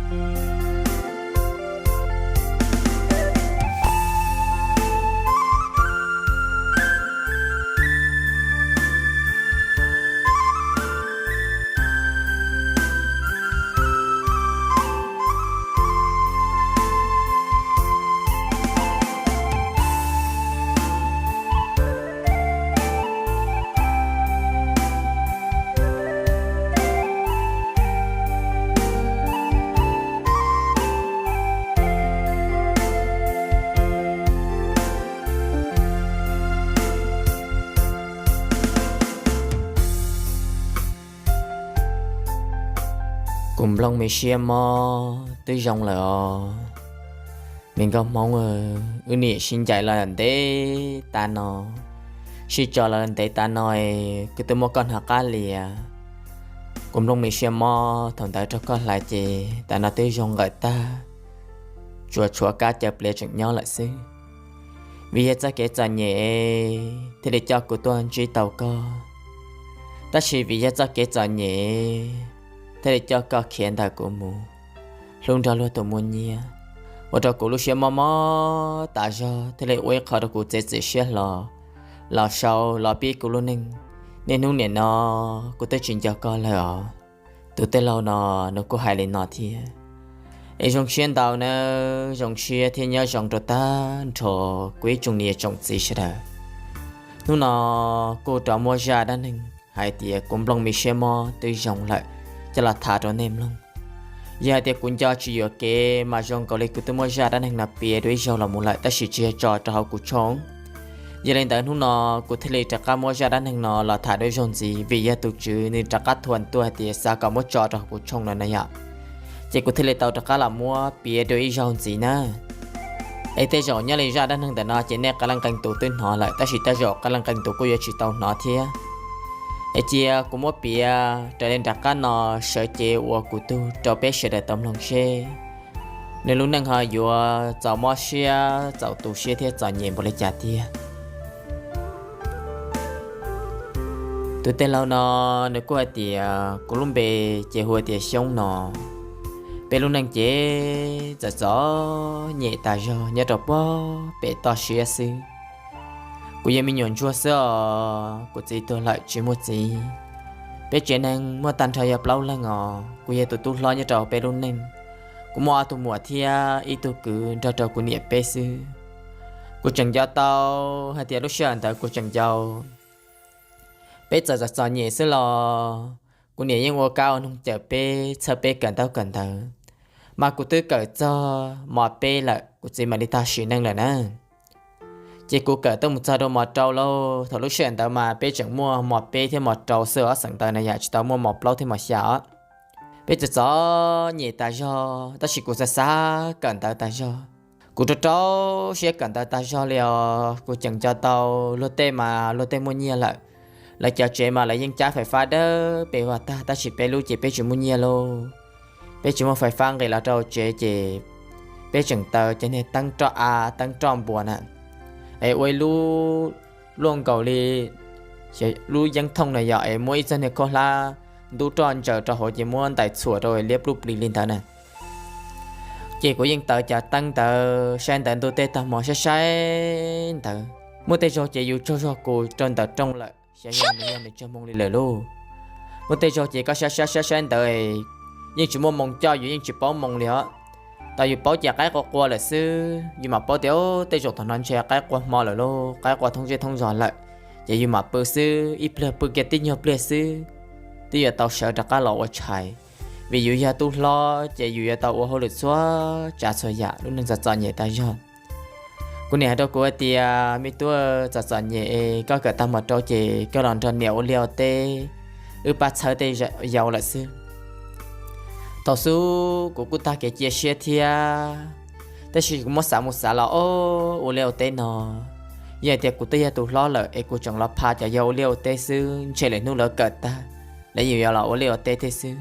Kuv nplooj me siab mob twb zoo lawm os. Me nkauj Hmoob, wb niam sib ncaim los ntev tas no, sib tso los ntev tas no, kuv twb muab koj hnov qab lias. Kuv nplooj me siab mob thaum ntawd rau koj hlais ces tas no twb zoo nqawm tag, tsuas tshuav kab cawv pliav tseem nyob lawm xwb. Vim yog txoj kev txom nyem thiaj li coj kuv tuaj ntsib tau koj, tab sis vim yog txoj kev txom nyem thiaj li coj koj khiav ntawm kuv mus hlub nrog luag tus muaj nyiaj, ua rau kuv lub siab mob mob tas zog thiaj li ua ib qho rau kuv txiav txim siab hlo los sau los pib kuv lub neej. Niaj hnub nim no kuv twb tsis nco koj lawm os. Tus tij laug no nws kuj hais li no thiab. Es zoo siab ntau nawb, zoo siab thiab nyob zoo rau tag nrho kuv ib tsoom niam tsoom txiv sawv daws. Hnub no kuj rov muab zaj dab neeg hais tias kuv nplooj me siab mob twb zoo lawm coj los tham rau nej mloog. Yog hais tias kuv nco tsis yuam kev mas zoo nkaus li kuv twb muab zaj dab neeg no piav dua ib zaug los mus lawm tab sis tsis yog tso rau hauv kuv tshooj. Yog li ntawd hnub no kuv thiaj li rov qab muab zaj dab neeg no los tham dua ib zaug ntxiv vim yog tus tswv nws rov qab thuam tuaj hais tias xav kom muab tso rau hauv kuv tshooj no na yom. Ces kuv thiaj li tau rov qab los muab piav dua ib zaug ntxiv na. Es tej zaum nyob li zaj dab neeg ntawm no ces nej qee leej qee tus twb hnov lawm tab sis tej zaum qee leej qee tus kuj yuav tsis tau hnov thiab. Es cia kuv muab piav raws li nram qab no sawv cev ua kuv tug rau peb sawv daws tau mloog seb nws lub neej ho yuav txaus mob siab txaus tu siab thiab txom nyem npaum li cas tiag. Tus tij laug no nws kuj hais tias kuv lub npe ces hu tias Xyoob no. Peb lub neej ces txom txom nyem tas zog nyob rau puag pem toj siab xwb. Kuv yog me nyuam ntsuag xwb os, kuv txiv tuag lawm tsis muaj txiv. Peb tsev neeg muaj tag nrho yog plaub leeg os, kuv yog tus tub hlob nyob rau peb lub neej. Kuv muaj ob tug muam thiab ib tug kwv nrog rau kuv niam peb xwb. Kuv tseem nco tau hais tias lub sij hawm ntawd kuv tseem yau, peb txawm txom txom nyem xwb los kuv niam yeej ua kab ua noog cawm peb, txhawb peb kawm ntaub kawm ntawv. Mas kuv twb kawm txog mos peb lawm kuv txiv mam li tag sim neej lawm na. Ces kuv kawm tuaj mus txog rau mos rau lauj, thaum lub sij hawm ntawd mas peb tseem muaj mos peb thiab mos rau xwb os, xeem ntawd na yom, tsis tau muaj mos plaub thiab mos xya os. Peb txom txom nyem tas zog tab sis kuv xav xav kawm ntawv tas zog. Kuv rau rau siab kawm ntawv tas zog li os, kuv tseem nco tau luag tej mas luag tej muaj nyiaj lawm. Lawv cov tsev mas lawv yeej cab fais fab dawb pes vog tag tab sis peb lub ces peb tsis muaj nyiaj lauj. Peb tsis muaj fais fab nqis los rau tsev ces peb tseem taws cov niag teeb roj av teeb roj npua na, es ua ib lub luaj nkaus li lub yeeb thooj na yom, es muab ib txoj niag khaub hlab ntub roj ntsaws rau hauv ces muab ntais txhuam rau liab pluj plis li ntawd na. Ces kuv yeej taws cov teeb ntawd saib ntawv ntuj tej tag hmo saib saib ntawv. Muaj tej zaug ces yus tsaug zog kuv rau ntawm rooj lawm xyov yog nws yog nws tsaug moo li lawm lauj. Muaj tej zaug ces koj saib saib saib saib ntawv, yeej tsis muaj moo coj, yus yeej tsis paub moo li os. Tau yus paub ces qaib qua qua lawm xwb, yus mam paub tias tej zaum thaum no ntshe qaib qua hmo lawm lauj, qaib qua thoob zej thoob zos lawm. Ces yus mam pw xwb, ib pliag pw kiag tib nyuag pliag xwb, twb yuav tau sawv rov qab los ua tshais. Vim yus yog tub hlob ces yus yuav tau ua hauj lwm txhua tsav txhua yam, lub neej txom txom nyem tas zog. Kuv niam hais rau kuv hais tias, me tub, txom txom nyem es koj kawm tag hmo rau ces koj los nrog niam ua liaj ua teb, wb pab txhawb tej yau lawm xwb. Thaum xub kuv kuj tag kev cia siab thiab, tab sis kuv muab xav mus xav los, o, ua liaj ua teb no, yog hais tias kuv twb yog tus hlob lawm es kuv tseem los pha cov yau ua liaj ua teb xwb ntshe lwm hnub lawv kawm tag, lawv yeej yuav los ua liaj ua teb thiab xwb.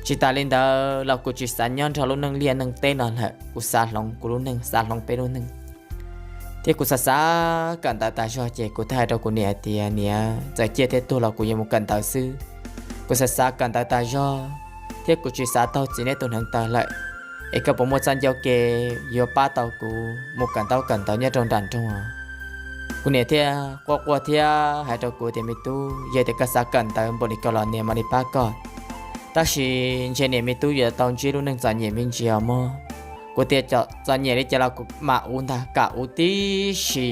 Tsis tas li ntawd los kuv tsis xav nyob nrog lub neej liaj neej teb no lawm, kuv xav hloov kuv lub neej, xav hloov peb lub neej. Thiab kuv xav xav kawm ntawv tas zog ces kuv thiaj hais rau kuv niam hais tias, niam, txawm ciaj thiab tuag los kuv yuav mus kawm ntawv xwb. Kuv xav xav kawm ntawv tas zog, thiab kuv tsis xav taug txiv neb tus hneev taw lawm. es koj puas muaj txoj ncauj ke yuav pab tau kuv mus kawm ntaub kawm ntawv nyob rau nram nroog? Kuv niam thiaj quaj quaj thiab hais rau kuv tias, me tub, yog tias koj xav kawm ntawv npaum li ko los niam mam li pab koj, tab sis ntshe niam me tub yuav tau ntsib lub neej txom nyem me ntsis os mog. Kuv tias, txom nyem li cas los kuv mam ua ntag, kam ua tib si,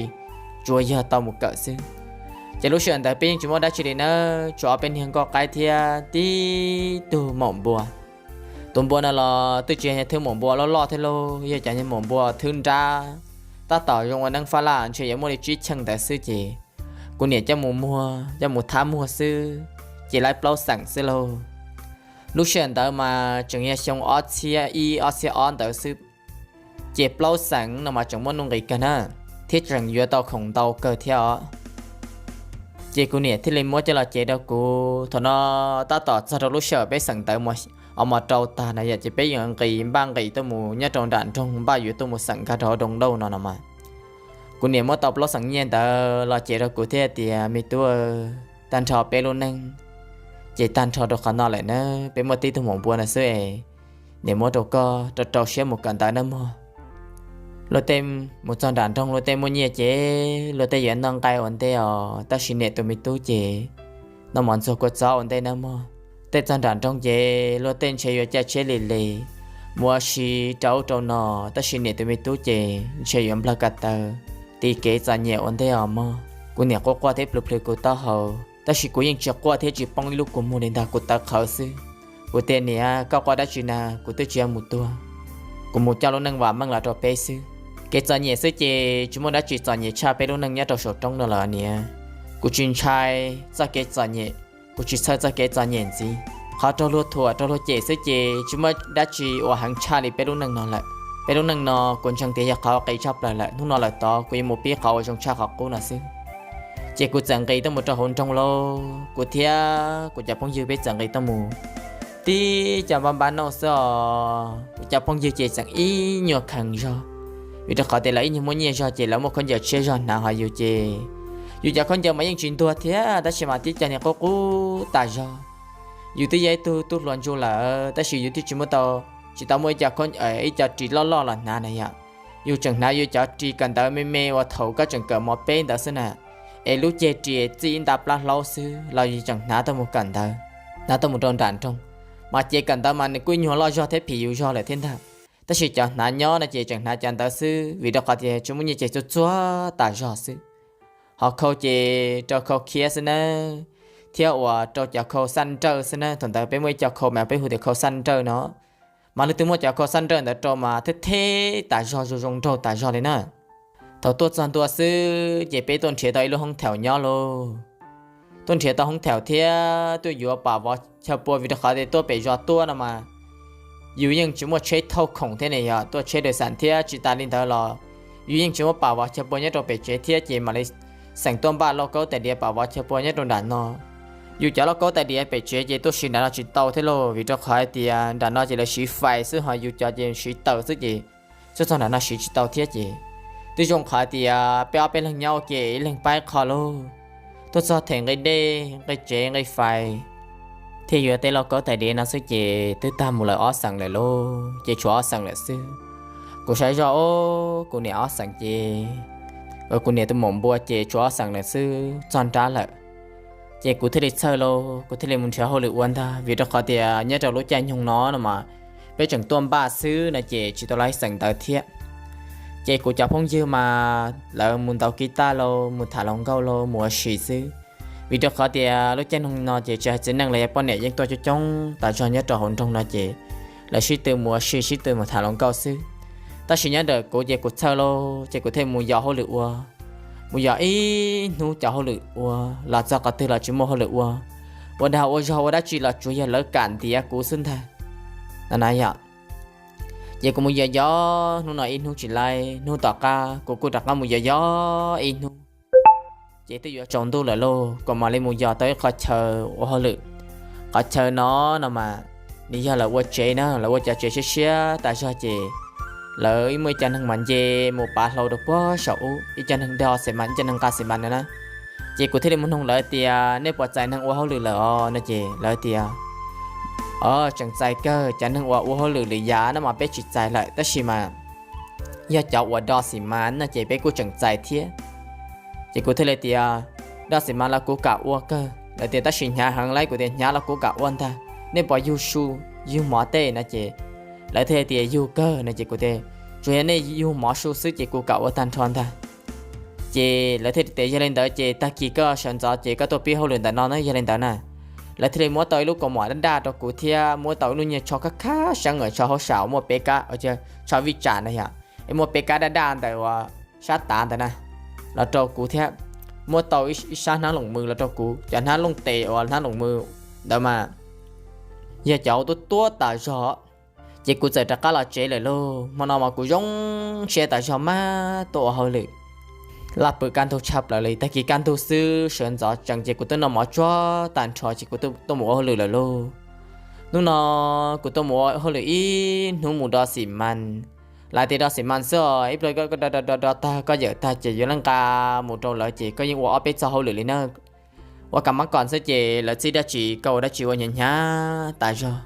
tsuas yog tau mus kawm xwb. Ces lub sij hawm ntawd peb yeej tsis muaj dab tsi li nawb, tsuas ob peb niag nkauj qaib thiab tib tug maum npua. Tus npua no los twb tsis yog thwb maum npua loj loj thiab lauj, yog cov niag maum npua thwb nrab, tab tom zoo ua neeb fab laj ntshe yuav muaj li tsib cheej ntawd xwb ces kuv niam coj mus muag, coj mus thab muag xwb, ces laib plaub xeem xwb lauj. Lub sij hawm ntawd mas tseem yog xyoo ob txhiab ib ob txhiab ob ntawd xwb, ces plaub xeem no mas tseem muaj nuj nqis kawg na, thiab tseem yuav tau khoom ntau kawg thiab os. Ces kuv niam thiaj li muab coj los cev rau kuv. Thaum no tab tom txog rau lub sij hawm peb xeem ntawv os mos rau tag na yom, ces peb yuav nqis npaj nqis tuaj mus nyob rau nram nroog, npaj yuav tuaj mus xeem nkag rau hauv Doos Dauj no no mas. Kuv niam muab tau plaub xeem nyiaj ntawd los cev rau kuv thiab tias, me tub, tag nrho peb lub neej ces tag nrho rau qhov no lawm na, peb muaj tib tug maum npua no xwb es niam muab rau koj rau rau siab mus kawm ntawv nawb mog. Luag tej mus txog nram nroog luag tej muaj nyiaj ces luag tej yuav noj nqaij ua ntej os, tab sis niam tus me tub ces noj mov ntxuag kua txob ua ntej nawb mog. Tej txog nram nroog ces luag tej ntshe yuav caij tsheb li li mus ua si rau ub rau no, tab sis niam tus me tub ces ntshe yuav nplawg ko taw, tiv kev txom nyem ua ntej os mog. Kuv niam quaj quaj thiab plhws plhws kuv taub hau, tab sis kuv yeej tsis quaj thiab tsis poob ib lub kua muag li ntag, kuv tawv qhawv xwb. Kuv tias, niam, koj quaj dab tsi na, kuv twb tsis yog mus tuag, kuv mus coj lub neej vam meej los rau peb xwb. Kev txom nyem xwb ces tsis muaj dab tsi txom nyem tshaj peb lub neej nyob rau saum roob no lawm niam. Kuv tsis ntshai txoj kev txom nyem, kuv tsis txhawj txoj kev txom nyem ntxiv. Qhov raug luag thuam raug luag cem xwb ces tsis muaj dab tsi uas heev tshaj li peb lub neej no lawm. Peb lub neej no kuv ntseeg tias yog qhov qis tshaj plaws lawm, hnub no lawm tod kuv yuav mus pib qhov uas zoo tshaj qhov qub no xwb. Ces kuv txawm nqis tuaj mus rau hauv nroog lauj, kuv thiab kuv cov phooj ywg peb txawm nqis tuaj mus tib co npab npab nauj xwb os. Kuv cov phooj ywg ces tseem ib nyuag kheev zog, vim rau qhov tias lawv ib nyuag muaj nyiaj zog ces lawv muaj khaub ncaws tshiab zog hnav, ho yus ces yus cov khaub ncaws mas yeej tsis ntuag thiab, tab sis mas tib co niag qub qub tas zog. Yus twb yog ib tug tub hluas ntsuj lawm tab sis yus twb tsis muaj tau, tsis tau muaj ib co, ib co ris loj loj los hnav na yom. Yus tseem hnav yus cov ris kawm ntawv me me uas thaum koj tseem kawm mos peb ntawd xwb na, es lub ceg ris txij ib nta plab hlaub xwb los yus tseem hnav tuaj mus kawm ntawv, hnav tuaj mus rau nram nroog. Mas cev kawm ntawv mas nws kuj nyuag loj zog thiab phim yus zog lawm thiab ntag, tab sis cov hnav nyob no ces tseem hnav cov ntawd xwb, vim rau qhov tias tsis muaj nyiaj ces txuag txuag tas zog xwb. Ho khau ces rau khau khiab xwb nawb, thiab uas rau cov khau xaj nrawj xwb nawb. Thaum ntawd peb muaj ib co khau mas peb hu tias khau xaj nrawj no, mas leej twg muaj cov khau xaj nrawj ntawd rau mas theb theb tas zog, zoo zoo nraug tas zog li na. Thaum tuaj txog ntua xwb ces peb tuaj nrhiav tau ib lub hoob thaum nyob lauj. Tuaj nrhiav tau hoob thaum thiab tuaj yuav pam vov chaw pua, vim rau qhov tias tuaj pem zos tuaj no mas yus yeej tsis muaj tsheb thauj khoom thiab ne, yog tuaj tsheb dawm xam thiab tsis tas li ntawd los yus yeej tsis muaj pam vov chaw pua nyob rau pem tsev thiab, ces mam li xeem tuaj npaj lauj kaub tais diav pam vov chaw pua nyob rau nram no. Yus cov lauj kaub tais diav pem tsev ces tuaj siv nram no tsis tau thiab lauj, vim rau qhov hais tias nram no ces lawv siv fais xwb, ho yus cov ces siv taws xwb ces tuaj txog nram no siv tsis tau thiab ces twb zoo qhov hais tias peb ob peb leeg nyob ua ke ib leeg pab ib qho lauj. Tuaj txog them nqi dej nqi tsev nqi fais thiab yuav tej lauj kaub tais diav no xwb ces twb tag mus lawm ob xeem lawm lauj, ces tshuav ob xeem lawm xwb. Kuv saib zoj, o, kuv niam ob xeem ces, kuv niam tus maum npua ces tshuav ob xeem lawm xwb txog nrab lawm. Ces kuv thiaj li txhawj lauj, kuv thiaj li mus nrhiav hauj lwm ua ntag, vim rau qhov tias nyob rau lub caij nyoog no no mas peb tseem tuaj npaj xwb no ces tsis tau laib xeem ntawd thiab. Ces kuv cov phooj ywg mas lawv mus ntaus kiv taj lauj, mus tham hluas nkauj lauj, mus ua si xwb. Vim rau qhov tias lub caij nyoog no ces tsis hais txiv neej los yog poj niam yeej tuaj coob coob tas zog nyob rau hauv nroog no ces lawv sib tw mus ua si sib tw mus tham hluas nkauj xwb. Tab sis nyob ntawm kuv ces kuv txhawj lauj, ces kuv thiaj mus yos hauj lwm ua, mus yos ib hnub cov hauj lwm ua los txog qhov twg los tsis muaj hauj lwm ua. Ua dag ua zog ua dab tsi los tsuas yog lawv kam ntiav kuv xwb ntag no na yom. Ces kuv mus yos yos hnub no ib hnub tsis laib, hnub tom qab kuv kuj rov qab mus yos yos ib hnub. Ces twb yuav tsaus ntuj lawm lauj, kuv mam li mus yos tau ib qho chaw ua hauj lwm. Qhov chaw no no mas nws yog lawv ua tsev na, lawv ua cov tsev siab siab tas zog ces lawv muaj ib co neeg mas nce mus pav hlau rau puag saum ub, ib co neeg dog xim mas, ib co neeg nqa xim mas no na. Ces kuv thiaj li mus noog lawv tias nej puas txais neeg ua hauj lwm lawm os no ces lawv tias Tseem txais kawg, cov neeg uas ua hauj lwm lwm yam no mas peb tsis txais lawm, tab sis mas yog cov uas do xim mas no ces peb kuj tseem txais thiab. Ces kuv thiaj li tias, do xim mas los kuv kam ua kawg. Lawv tias tab sis hnyav heev lauj, kuv tias hnyav los kuv kam ua ntag. Nej puas yug su, yug mov tej no ces lawv thiaj li tias yug kawg no ces kuv tias tsuas yog nej yug mov su xwb ces kuv kam ua tag nrho ntag. Ces lawv thiaj tias yog li ntawd ces tag kis koj sawv ntxov ces koj tuaj pib hauj lwm ntawm no na, yog li ntawd na. Lawv thiaj li muab tau ib lub kaus mom daj daj rau kuv thiab muab tau ib lub nyuag tsho khab khab seeb, tsho hauj sam muaj peb kab, tsho vij tsam na yom, es muaj peb kab daj daj ntawm uas sab tav ntawd na, los rau kuv thiab. Muab tau ib sab hnab loos mws los rau kuv, cov hnab looj tes uas hnab loos mws ntawd mas yog cov tuab tuab tas zog. Ces kuv txawm rov qab los tsev lawm lauj. Hmo no mas kuv zoo siab tas zog mas tuaj ua hauj lwm. Laj pw kaj ntug tshaj plaws li, tag kis kaj ntug xwb sawv ntxov tsees ces kuv twb noj mov tsuag tag nrho ces kuv tuaj mus ua hauj lwm lawm lauj. Hnub no kuv tuaj mus ua hauj lwm ib hnub mus do xim mas, lawv tias do xim mas xwb os, ib pliag koj do do do tag koj yawm tag ces yuav nqa mus rau lawv ces koj yeej ua ob peb txoj hauj lwm li na. Ua kam mab kom xwb ces lawv txib dab tsi koj ua dab tsi ua hnyav hnyav tas zog.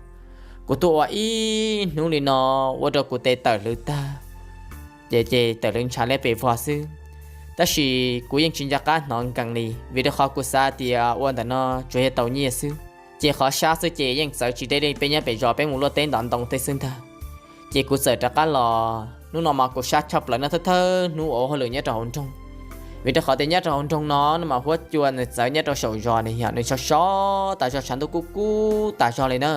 Kuv tuaj ua ib hnub li no ua rau kuv tes tawm hlwv tag, ces ces tawm hlwv ntshav liab pes vog xwb. Tab sis kuv yeej tsis nco qab hnov nkees li vim rau qhov kuv xav tias ua ntawm no tsuas yog tau nyiaj xwb, ces qhov sab xwb ces yeej txawv tsis deb li peb nyob pem zos peb mus luaj teb ntov ntoo tej xwb ntag. Ces kuv txawm rov qab los, hnub no mas kuv sab tshaj plaws no, thawj thawj hnub ua hauj lwm nyob rau hauv nroog. Vim rau qhov tias nyob rau hauv nroog no no mas huab cua nws txawv nyob rau saum zos ne yom, nws sov sov tas zog, tshav ntuj kub kub tas zog li na.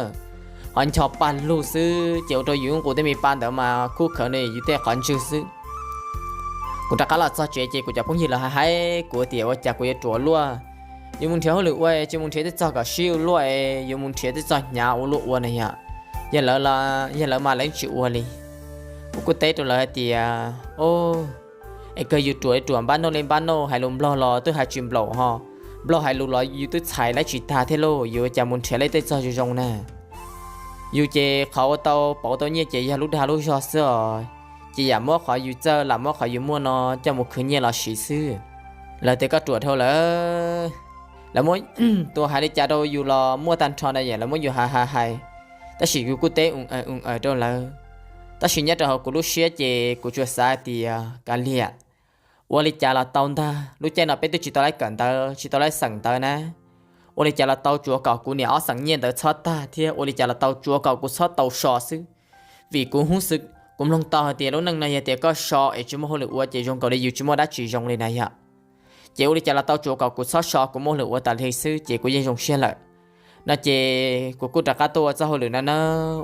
Ho ncho paj lug xwb ces ua rau yus nqus tej me pa ntawd mas kub khawv ne yus tej qhov ntswg xwb. Kuv rov qab los txog tsev ces kuv cov phooj ywg lawv hais hais kuv tias ua cas kuv yuav ruam luaj, yuav mus nrhiav hauj lwm ua tsis mus nrhiav tej txog kom sib ua luaj, yuav mus nrhiav tej txog hnyav ua luaj ua na yom. Yog lawv, yog lawv mas lawv tsis ua li. Kuv kuj teb rau lawv hais tias, o, es kawg yus ruam li ruam, npab nauj li npab nauj, hais lus nplog los twb hais tsis nplaum ho, nplog hais lus los yus twb txhais lawv tsis tag thiab lauj, yuav cas mus nrhiav lawv tej txog zoo zoo na. Yus ces qhov ua tau pauv tau nyiaj ces yog lub dag lub zog xwb os, ces yam muab qhov yus txawj, lam muab qhov yus muaj no coj mus khwv nyiaj los siv xwb. Lawv tias koj ruam dhau lawm. Lawv muab, tus hais li cas rau yus los muaj tag nrho na yom, lawv muab yus hais hais hais, tab sis yus kuj teb u aws u aws rau lawv. Tab sis nyob rau hauv kuv lub siab ces kuv tsuas xav tias kav liam, ua li cas los tau ntag, lub caij no peb twb tsis tau lab kawm ntawv tsis tau lab xeem ntawv na. Ua li cas los tau tsuav kom kuv niam ob xeem nyiaj ntawd txhob tag thiab ua li cas los tau tsuav kom kuv txhob tau so xwb. Vim kuv hub xwm kuv mloog tau hais tias lub neej no yog tias koj so es tsis muaj hauj lwm ua ces zoo nkaus li yus tsis muaj dab tsi zoo li na yom. Ces ua li cas los tau tsuav kom kuv txhob so, kuv muaj hauj lwm ua tas li xwb ces kuv yeej zoo siab lawm. No ces kuv kuj rov qab tuaj ua txoj hauj lwm no na,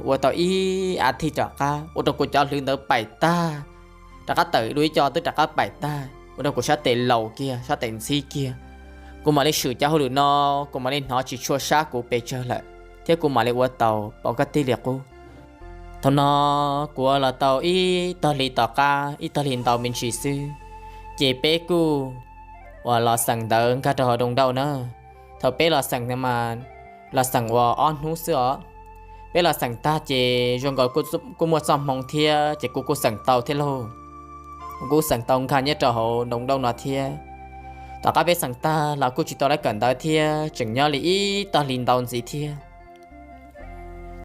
ua tau ib as thiv rov qab ua rau kuv cov hlwv ntawd paim tag, rov qab tawm dua ib co twb rov qab paim tag, ua rau kuv sab tes laus kiag, sab tes ntxhib kiag. Kuv mam li swm cov hauj lwm no, kuv mam li hnov tsis tshua sab kuv pes tsawg lawm, thiab kuv mam li ua tau pauv kab tij li qub. Thaum no kuv ua los tau ib tog hli tom qab, ib tog hli ntau me ntsis xwb, ces peb kuj uas los xeem ntawv nkag rau hauv Doos Dauj na. Thaum peb los xeem no mas los xeem uas ob hnub xwb os. Peb los xeem tag ces zoo nkaus kuj muaj txoj hmoo thiab ces kuv kuj xeem tau thiab lauj. Kuv kuj xeem tau nkag nyob rau hauv Doos Dauj no thiab. Tom qab peb xeem tag los kuj tsis tau lab kawm ntawv thiab, tseem nyob li ib tog hli ntau ntxiv thiab.